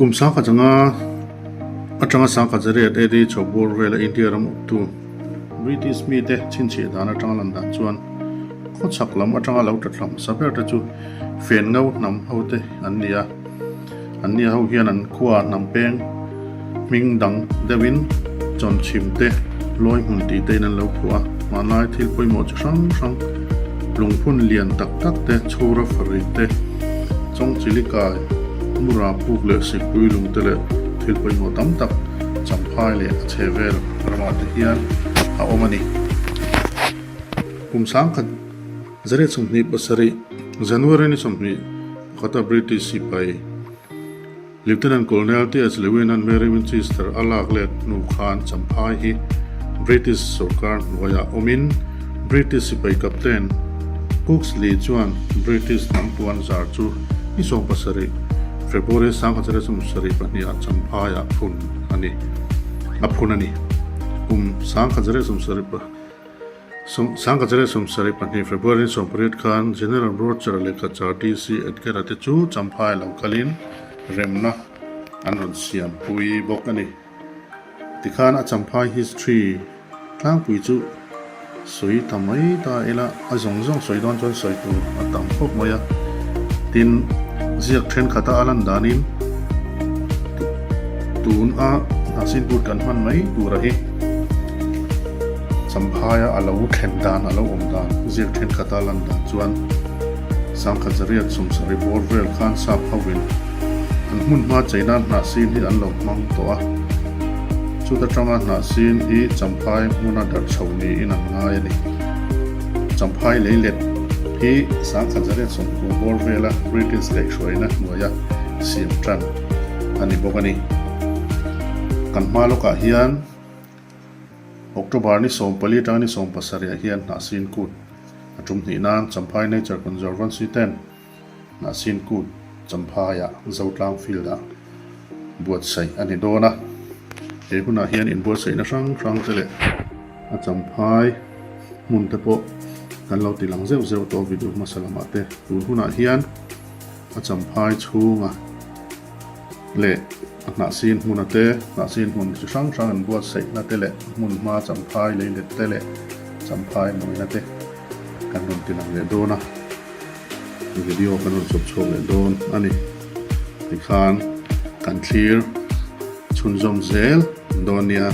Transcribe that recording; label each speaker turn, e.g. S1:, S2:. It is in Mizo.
S1: Kum sangkhat anga atanga sangkhat zariat AD chho bawr vela India ram awptu British mite chhinchhiah dan atanga lan dan chuan khawchhak lam atanga lo tla hmasa ber te chu fen ngo hnam ho te an ni a. An nia ho hian an khua hnam peng hming dang deuhin chawnchhim te lawi hmun tih tein an lo phuah a, hmanlai thil pawimawh chi hrang hrang lungphun lian tak tak te, chhura farit te, chawngchili kai, mura puk leh sikpui lung te leh thil pawimawh tam tak champhai leh a chhe vel ramah te hian a awm a ni. Kum sangkhat Zariat 27, January ni 20 pakhata British sipai Lieutenant Colonel TH Lewin-a'n Mary Winchester a lak let hnu khan Champhai hi British sorkar hnuaiah awmin British sipai Captain Cooksley chuan British hnam puan zar chu ni 17 February 1972ah Champhaiah phun a ni a phun a ni. Kum 1972 1972 February 18 khan General Broacher lehkha char DC Edgar-a te chu Champhai lo kalin remna an rawn siampui bawk a ni. Tikhan a Champhai history tlangpui chu sawi ta mai ta ila a zawng zawng sawi dawn chuan sawi tur a tam khawp mai a. Tin, ziak thenkhat a a lan danin tun a hnahsin but kan hman mai tura hi Champhaia a lo thlen dan a lo awm dan ziak thenkhat a lan dan chuan sangkhat zariat sawmsarih bawr vel khan sap hovin an hmun hma chei nan hnahsin hi an lo hmang tawh a, chuta tanga hnahsin hi Champhai hmuna darh chho niin an ngai a ni. Champhai leilet hi 1990 bawr vela British kaihhruaina hnuaia siam tan a ni bawk a ni. Kan hma lawkah hian October ni 14 atanga ni 17 ah hian Hnahsin Kut a tum hnih nan Champhai Nature Conservancy ten Hnahsin Kut Champhaiah Zotlang Field-ah buatsaih a ni dawn a. He hunah hian inbuatsaihna hrang hrang te leh a Champhai hmun te pawh kan lo ti lang zeuh zeuh tawh video hmasa lamah te. Tun hunah hian a Champhai chhunga leh a hnahsin hmuna te, hnahsin hmun chi hrang hrang an buatsaihna te leh hmun hma Champhai leilet te leh Champhai mawina te kan rawn ti lang leh dawn a. Video kan rawn chawp chhuak leh dawn a ni. Tikhan kan thlir chhunzawm zel dawn nia.